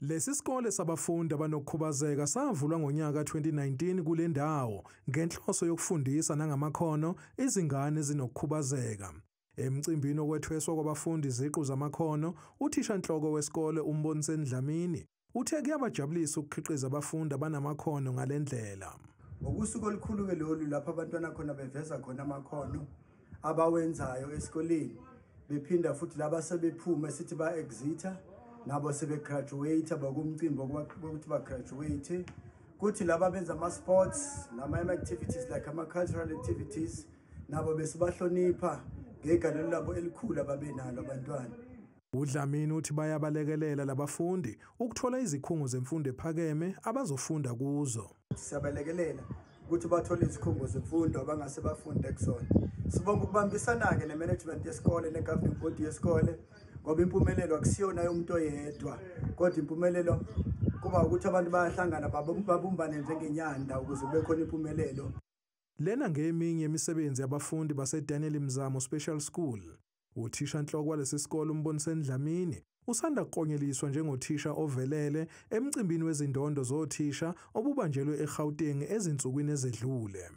Lesi sikole sabafundi abanokukhubazeka savulwa ngonyaka 2019 kule ndawo ngenhloso yokufundisa nangamakhono izingane ezinokukhubazeka. Emcimbini okwethweswa kwabafundi iziqu zamakhono, uthishanhloko wesikole uMboniseni Dlamini uthe kuyabajabulisa ukukhiqiza abafundi abanamakhono ngale ndlela. Ngokusuku olukhulu-ke lolu lapho abantwana khona beveza khona amakhono abawenzayo esikoleni, bephinda futhi laba sebephuma sithi ba-exita nabo sebegraduate bakumcimbi wokuthi bagraduate, kuthi laba benza ama-sports nama-activities like ama-cultural activities nabo besibahlonipha ngegalelo labo elikhulu ababenalo abantwana. UDlamini uthi bayabalekelela labafundi ukuthola izikhungo zemfundo ephakeme abazofunda kuzo. Siyabalekelela ukuthi bathole izikhungo zemfundo abangase bafunde kuzona. Sibonga ukubambisana-ke ne-management yesikole ne-governing body yesikole, ngoba impumelelo akusiyona yomuntu oyedwa, kodwa impumelelo kuba ukuthi abantu bayahlangana babumbane njengenyanda ukuze kube khona impumelelo. Lena ngeminye imisebenzi yabafundi baseDaniel Mzamo Special School. Uthishanhloko walesi sikole uMboniseni Dlamini usanda kuklonyeliswa njengothisha ovelele emcimbini wezindondo zothisha obubanjelwe eGauteng ezinsukwini ezedlule.